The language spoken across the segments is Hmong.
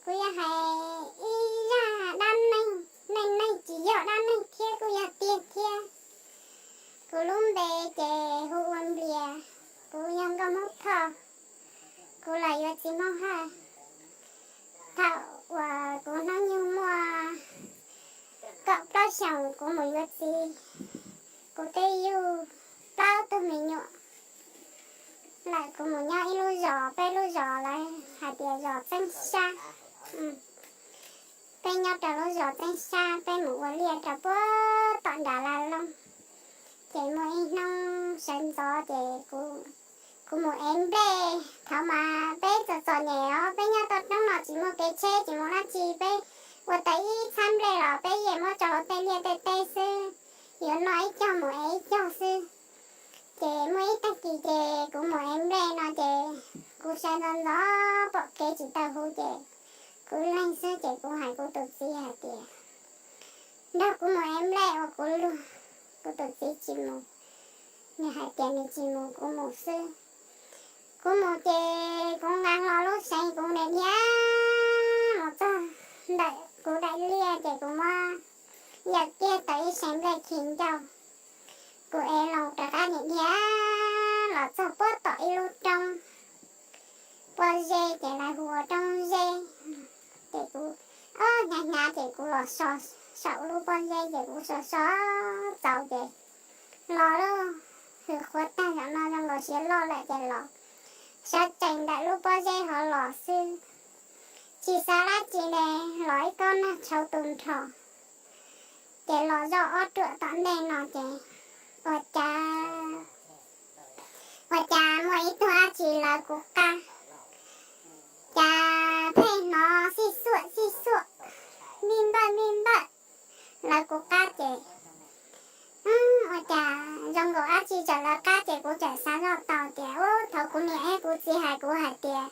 Kuv yog hais ib zaj dab neeg, neej neeg tsis yog dab neeg thiab kuj yog tiag thiab. Kuv lub npe ces hu ua Nplias, kuv yog nkauj Hmoob Thoj, kuv los yuav txiv Hmoob Hawj. Thaum uas kuv hnub nyoog muaj kaum plaub xyoos kuv mus yuav txiv, kuv twb yug plaub tug me nyuam lawm. Kuv mus nyob ib lub zos, peb lub zos lawv hais tias zos Txeeb Sab. Peb nyob rau lub zos Txeeb Sab, peb mus ua liaj rau puag tom nram Laj Looj. Ces muaj ib hnub sawv ntxov ces kuv mus ev nplej. Thaum mas peb txom txom nyem os, peb nyob toj roob no tsis muaj kev tsheb tsis muaj dab tsi, peb ua tau ib txhab nplej los peb yeej muab tso hauv tej liaj tej teb xwb, yuav noj ib cog mus ev ib cog xwb. Ces muaj ib tag kis ces kuv mus ev nplej no ces kuv sawv ntxov ntxov pom kev tsis tau hu ces kuv ib leeg xwb ces kuv hais kuv tus txiv hais tias nrog kuv mus ev nplej ua kuv luag, kuv tus txiv tsis mus, nws hais tias nws tsis mus kuv mus xwb. Kuv mus ces kuv nqa hlo lub seev kuv niam dhia mus txog ntawm kuv daim liaj ces kuv muab yawm kiag tau ib seev nplej khi ncauj, kuv ev los rov qab niam dhia los txog puag tom ib lub roob pob zeb ces lawv hu ua roob zeb. Ces kuv hnyav hnyav ces kuv los so saum lub pob zeb ces kuv so so txaus ces los lawm, hws qhuav tag zaum no zoo nkaus siav loj lawm ces los sawv tsees ntawm lub pob zeb hov los xwb. Tsis xav dab tsi ne, los ib kob nag tshauv tu nrho ces los zoj ob ruam tom ntej no ces ua cas, ua cas muaj ib tug dab tsi lawv kuv qab, cas pheej hnov xij xuam xij xuam, npij npawj npij npawj lawv kuv qab ces ua cas zoo nkaus dab tsi txawm lawv qab ces kuv txawm xav zoj tau tias ub thaum kuv niam thiab kuv txiv hais kuv hais tias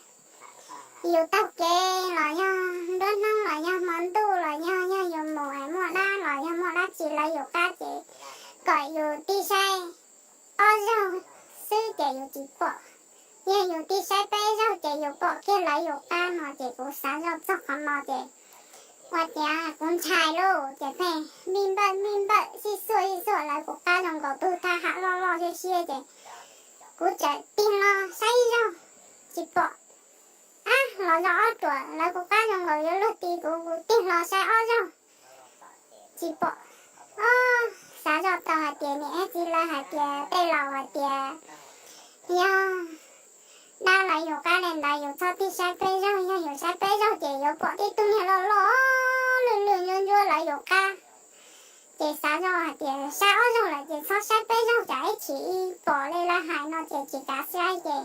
yus taug kev los yog nruab hnub los yog hmo ntuj los yog, yog yus mus es muaj dab los yog muaj dab tsi lawv yus qab ces kom yus tig saib ob zaug xwb ces yus tsis pom, yog yus tig saib peb zaug ces yus pom kiag lawv yus qab no ces kuv xav zoj txog qhov no ces ua cas kuv ntshai lauj ces pheej npij npawj npij npawj xij xuam xij xuam lawv kuv qab zoo nkaus tug thab ham loj loj siab siab ces kuv txawm tig hlo saib ib zaug tsis pom. Ab, los zoj ob ruam lawv kuv qab zoo nkaus yuav luag ti kuv, kuv tig hlo saib ob zaug tsis pom. Ob, xav zoj tau hais tias niam thiab txiv lawv hais tias tej laus hais tias yog dab lawv yus qab li ntawd yus txhob tig saib peb zaug, yog yus saib peb zaug ces yuav pom tib tug niag loj loj lwj lwj ntsuab ntsuab lawv yus qab. Ces xav zoj hais tias saib ob zaug lawm ces txhob saib peb zaug tsam ib chim pom li lawv hais no ces tsis kav saib ces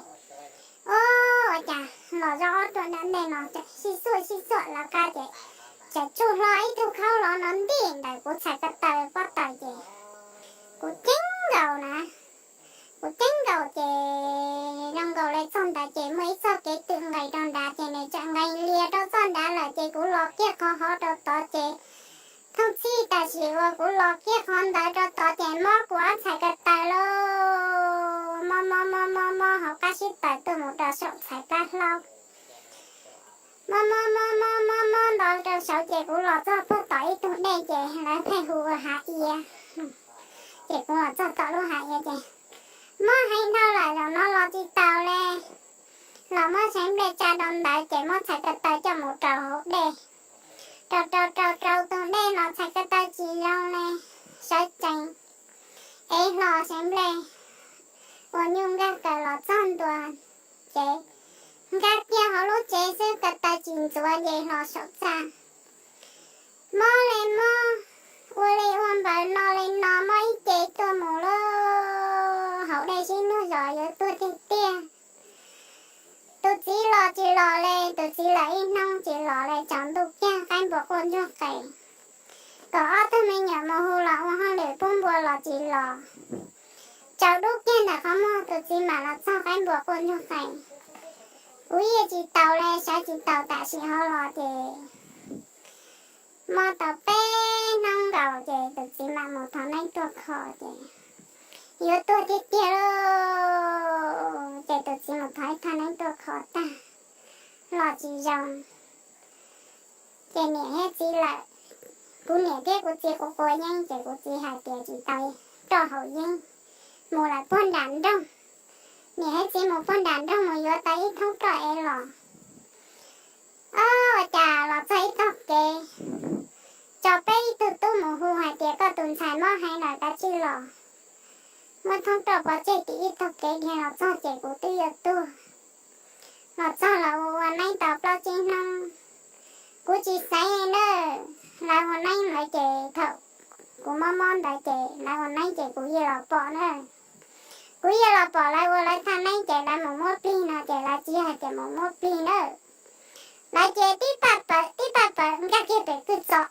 ua cas los zoj ob ruam nram ntej no txawm sib xuam sib xuam lawv qab ces txawm tsuj hlo ib tug khaub los no ntij ntawm kuv txhais ko taw pob taws ces kuv ceeb nkaus na, kuv ceeb nkaus ces zoo nkaus li txog ntawd ces muaj ib txoj kev twm nqis rau nrad ces nws txawm nqis lias rau txoj nrad lawm ces kuv los kiag qhov hov rau tod ces thooj txhij tam sim uas kuv los kiag qhov ntawd rau tod ces mob kuv ob txhais ko taw lauj, mob mob mob mob mob hauv qab sib taws tuaj mus rau saum txhais kab hlaub. Mob mob mob mob mob mob nto rau saud ces kuv los txog puag tom ib tug dej ces lawv pheej hu ua Hav Ia. Ces kuv los txog tom lub Hav Ia ces mob heev dhau lawm, zaum no los tsis taus li. Los muab seev nplej tsa rau ntawd ces muab txhais ko taw coj mus rau hauv dej, rau rau rau rau tus dej los txhais ko taw tsis zoo li, sawv tsees ev hlo seev nplej ua nyuj nkag kaws los txog ntua ces nkag kiag hauv lub tsev xwb ko taw tsis ntxuav nce hlo saum txaj. Mob li mob, ua li ua npaws no li no mob ib ce tuaj mus lauj, hauv dej sib nug zos yuav tuag tiag tiag. Tus txiv los tsis los li, tus txiv lawm ib hnub tsis los li, tsaus ntuj kiag qaib npua quaj ntsuag qees. Kom ob tug me nyuam mus hu los ua hauj lwm pub npua los tsis los. Tsaus dub kiag ntawm qhov muag tus txiv mam los txog qaib npua quaj ntsuag qees. Kuv yeej tsis taus li, sawv tsis taus tam sim hauv los ces mob tau peb hnub nkaus ces tus txiv mam mus thov neeb tuaj kho ces yuav tuag tiag tiag lauj. Ces tus txiv mus thov ib thaj neeb tuaj kho tag los tsis zoo. Ces niam thiab txiv lawm, kuv niam thiab kuv txiv quav quav yeeb ces kuv txiv hais tias tsis tau roj haus yeeb, mus lawm puag nram nroog. Niam thiab txiv mus puag nram nroog mus yuav tau ib thoob roj es los. Ob, ua cas los txog ib tog kev, tso peb ib tug tub mus hu hais tias koj tus ntxhais mob heev lawm, kav tsij los. Muab thoob roj pov tseg tim ib tog kev dhia los txog ces kuv twb yuav tuag. Los txog los ua ua neeb tau plaub tsib hnub, kuv tsis xeev na. Lawv ua neeb lawm ces thaum kuv mob mob ntawd ces lawv ua neeb ces kuv yeej los pom na. Kuv yeej los pom lawv ua lawv thaj neeb ces lawv mus muab plig no ces lawv tsis yog hais tias mus muab plig na. Lawv ces tib paj pawm tib paj pawm nkag kiag pem kwj txom,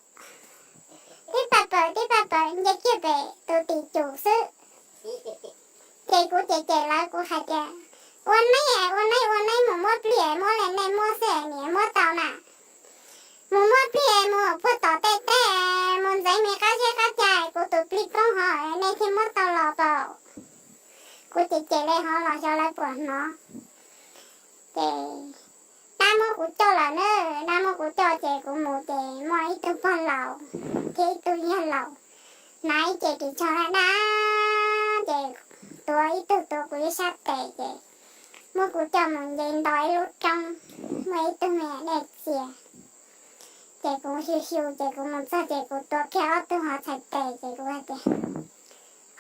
tib paj pawm tib paj pawm nce kiag pem tus tim cum xwb. Ces kuv cem cem lawv, kuv hais tias, ua neeb es ua neeb ua neeb mus muab plig es muab li nej muab xwb es niam muab tau na. Mus muab plig es mus puag tom tej teb, mus ntxeev me qab zeb qab cag, kuv tus plig poob hov nej thiaj muab tau los pom. Kuv cem cem li hov los xyov lawv puas hnov. Ces dab muab kuv coj lawm na, dab muab kuv coj ces kuv mus ces muaj ib tug pog laus thiab ib tug yawg laus hnav ib ce ris tsho dab dab, ces tuav ib tug tuav kuv ib sab tes ces muab kuv coj mus nce nto ib lub roob, muaj ib tug me nyuam dej txias. Ces kuv xyu xyu ces kuv mus txog ces kuv tuav kiag ob tug hov txhais tes ces kuv hais tias,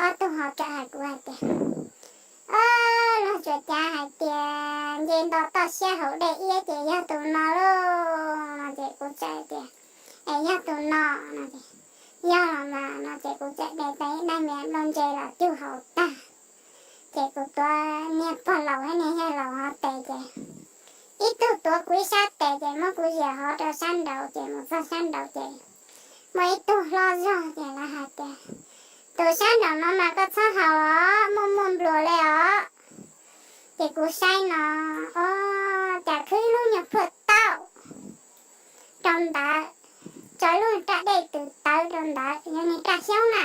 ob tug hov kam hais kuv hais tias, o, luag tsuas cav hais tias nce nto toj siab haus dej iab ces yog tus no lauj no ces kuv txawm tias, es yog tus no no ces, yog los mas no ces kuv txawm de tau ib daim me nplooj ntse los cug haus tag. Ces kuv tuav niag pog laus thiab niag yawg laus hov tes ces ib tug tuav kuv ib sab tes ces muab kuv ziam hov rau sab nraud ces mus txog sab nraud ces muaj ib tug hlob zog ces lawv hais tias, tus sab nraum no mas koj txhob haus os, muaj muaj npluas li os. Ces kuv saib no, o, cas khwb ib lub nyuag phuaj tauj rau ntawd, tso ib lub raj dej tws tawv rau ntawd, yog niag raj xyoob na.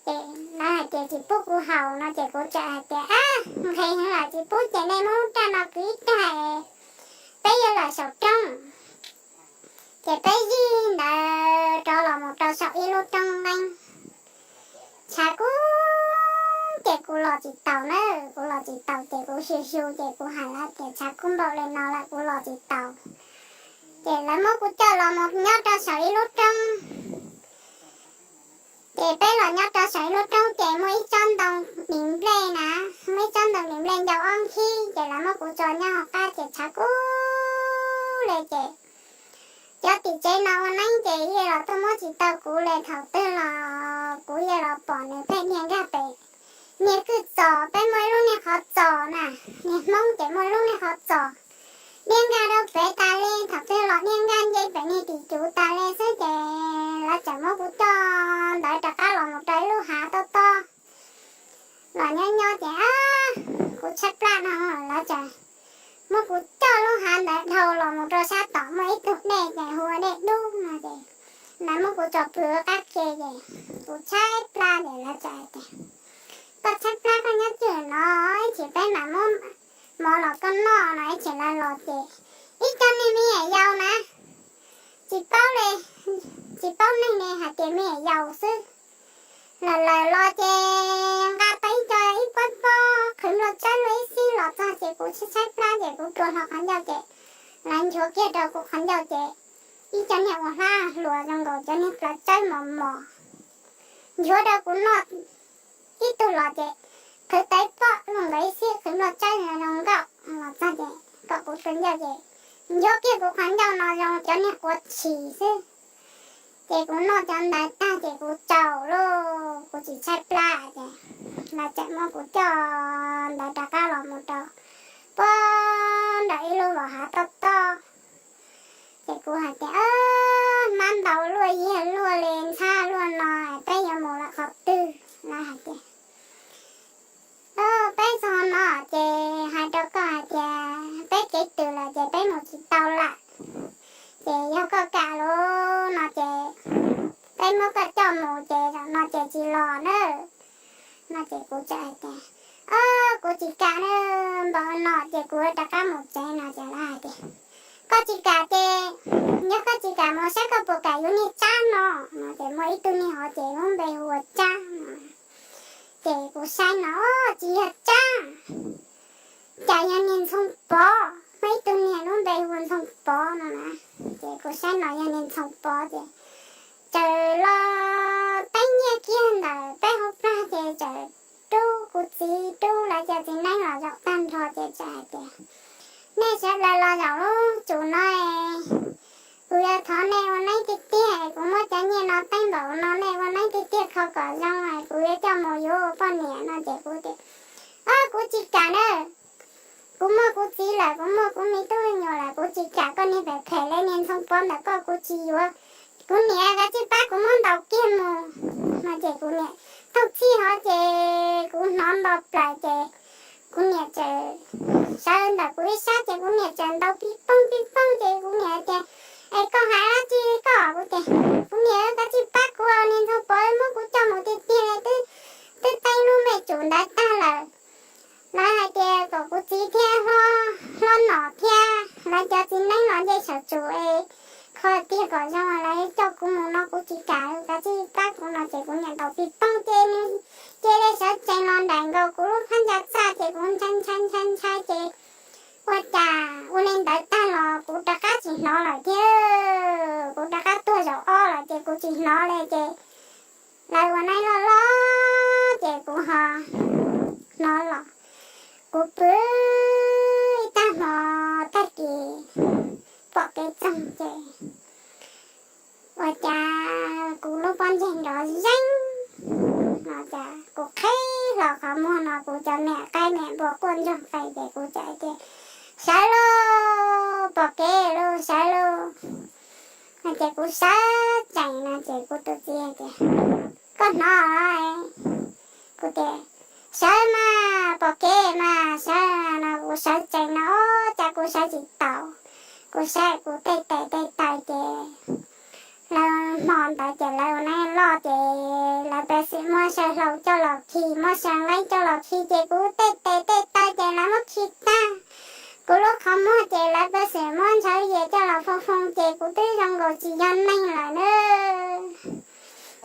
Ces lawv hais tias tsis pub kuv haus no ces kuv txawm hais tias, ab, nqhis heev lawm tsis pub ces nej muab lub raj no kwv ib rag, peb yuav lawm saum roob. Ces peb zij ntawd rov los mus rau saum ib lub roob neeb. Tshav kub ces kuv los tsis taus na, kuv los tsis taus ces kuv xyu xyu ces kuv hais lawv tias tshav kub npaum li no lawm kuv los tsis taus. Ces lawv muab kuv coj los mus nyob rau saum ib lub roob. Ces peb los nyob rau saum ib lub roob ces muaj ib tsob ntoo dim nplej na, muaj ib tsob ntoo dim nplej ncau ob nkhib ces lawv muab kuv tso nyob hauv qab ces tshav kub li ces cov tim tsev no ua neeb ces yeej los tuaj muab tsis tau kuv li, thaum twg los kuv yeej los pom nws pheej niag nkag pem niag kwj txos, peb muaj ib lub niag qhov txos na, niag Hmoob ces muaj ib lub niag qhov txos, niag nkag rau pem tas li, thaum twg los niag nkag nce pem niag tim cuv tas li xwb ces lawv txawm muab kuv coj ntawd rov qab los mus rau ib lub hav tob tob los nyob nyob ces, a, kuv tshaib plab no lawv txawm muab kuv coj lub hav ntawd dhau los mus rau sab tom muaj ib tug dej ces hu ua Dej Dub no ces lawv muab kuv tso pw qab ke ces kuv tshaib plab ces lawv txawm hais tias, koj tshaib plab koj nyob twj ywm no, ib chim peb mam muab mov los koj noj no, ib chim lawv los ces ib co niag me nyuam yaus na, tsis paub li, tsis paub neeg li hais tias me nyuam yaus xwb. Lawv lawv los ces nqa tau ib co ib pob pob qhwv nplooj tsawb luaj ib xib los txog ces kuv tshaib tshaib plab ces kuv rua hlo qhov ncauj ces lawv nchuav kiag rau kuv qhov ncauj ces ib co niag uas hlab hluas zoo nkaus cov niag plaws tsawb mos mos nchuav rau kuv noj ib tug los ces qhwv tau ib pob luaj nkaus ib xib qhwv nplooj tsawb zoo nkauj los txog ces kom kuv rua ncauj ces nchuav kiag kuv qhov ncauj no zoo cov niag quav tshis xwb. Ces kuv noj cov ntawd tag ces kuv tsaus lauj, kuv tsis tshaib plab ces lawv txawm muab kuv coj ntawd rov qab los mus rau puag nram ib lub los hav tob tob. Ces kuv hais tias, hmab ntau luaj yiag luaj li ntxhab luaj no, peb yuav mus lawm qhov twg? Lawv hais tias, peb txog no ces hais rau koj hais tias peb kev twm lawm ces peb mus tsis tau lawm. Ces yog koj kam lawm no ces peb muab koj coj mus ces zaum no ces tsis los na. No ces kuv txawm hais tias, kuv tsis kam na, npaum no ces kuv rov qab mus tsev no ces lawv hais tias, Koj tsis kam ces, yog koj tsis kam mus saib koj puas kam yuav niag Tsab no. No ces muaj ib tug niag hov ces lub npe hu ua Tsab no. Ces kuv saib no, tsis yog Tsab, cas yog niag Ntxhoo Pov, muaj ib tug niag lub npe hu ua Ntxhoo Pov no na. Ces kuv saib no yog niag Ntxhoo Pov ces txawm los teeb nyiaj kiag ntawm peb hauv plag ces txawm rub kuv txiv rub lawv cov txiv neeb los zaum tag nrho ces txawm hais tias, nej sawv daws los zaum lub tsum no, kuv yuav thov nej ua neeb tiag tiag, kuv muab cov nyiaj no teeb npaum no nej ua neeb tiag tiag kho kom zoo, kuv yuav coj mus yuav ua poj niam no ces kuv tias, o kuv tsis kam na, kuv muaj kuv txiv lawm, kuv muaj kuv me tub me nyuam lawm, kuv tsis kam koj niag phem phem li niag Ntxhoo Pov ntawm koj, kuv tsis yuav. Kuv niam, kav tsij pab kuv muab ntaus kiag mus no ces kuv niam, thaum txij hov ces kuv hnov nto plaws ces kuv niam txawm sawv ntawm kuv ib sab ces kuv niam txawm ntaus pib poog pib poog ces kuv niam tias, es koj hais dab tsi koj? Kuv tias, kuv niam, kav tsij pab kuv, niag Ntxhoo Pov muab kuv coj mus tiag tiag li, twb teeb lub me tsum ntawd tag lawm. Lawv hais tias kom kuv txiv thiab hlob nom thiab lawv cov txiv neeb los nce saum tsum es kho tiag kom zoo lawv coj kuv mus no kuv tsis kam, kav tsij pab kuv no ces kuv niam ntaus pib poog ces nws cia li sawv tsees los nraim nkaus kuv lub phab ntsa txaj ces kuv ntshai ntshai ntshai ntshai ces ua cas ua li ntawd tag los kuv rov qab tsis hnov lawm thiab, kuv rov qab tuag zaum ob lawm ces kuv tsis hnov li ces lawv ua neeb loj loj ces kuv ho hnov los. Kuv pw ib tag hmo tag kis pom kev txoog ces ua cas kuv lub pob ntseg nrov zeeb no ces kuv qhib hlo qhov muag no kuv cov niam qaib niam npua quaj ntsoog qe ces kuv txawm tias, sawv lauj, pom kev lauj, sawv lauj. No ces kuv sawv tsees no ces kuv tus txiv tias, koj hnov los? Kuv tias, sawv mas, pom kev mas, sawv no. Kuv sawv tsees no, cas kuv sawv tsis tau. Kuv sawv kuv tej tes tej taw ces lawv hmo ntawd ces lawv ua neeb loj ces lawv pab xwm muab saw hlau coj los khi, muab saw nqeeb coj los khi ces kuv tej tes tej taw ces lawv muab khi tag. Kuv lub qhov muag ces lawv pab xwm muab ntshav yias coj los foo foo ces kuv twb zoo nkaus tsis yog neeg lawm na.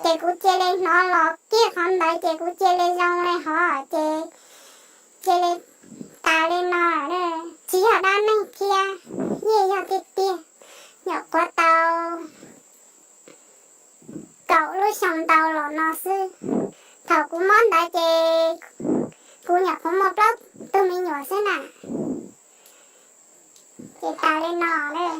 Ces kuv cia li hnov los kiag qhov ntawd ces kuv cia li zoo li hov ces cia li tas li no. Tsis yog dab neeg thiab, yeej yog tiag tiag. Nyuam qhuav tau kaum lub xyoo ntau los no xwb. Thaum kuv mob ntawd ces kuv nyuam qhuav muaj plaub tug me nyuam xwb na. Ces tas li no lawm.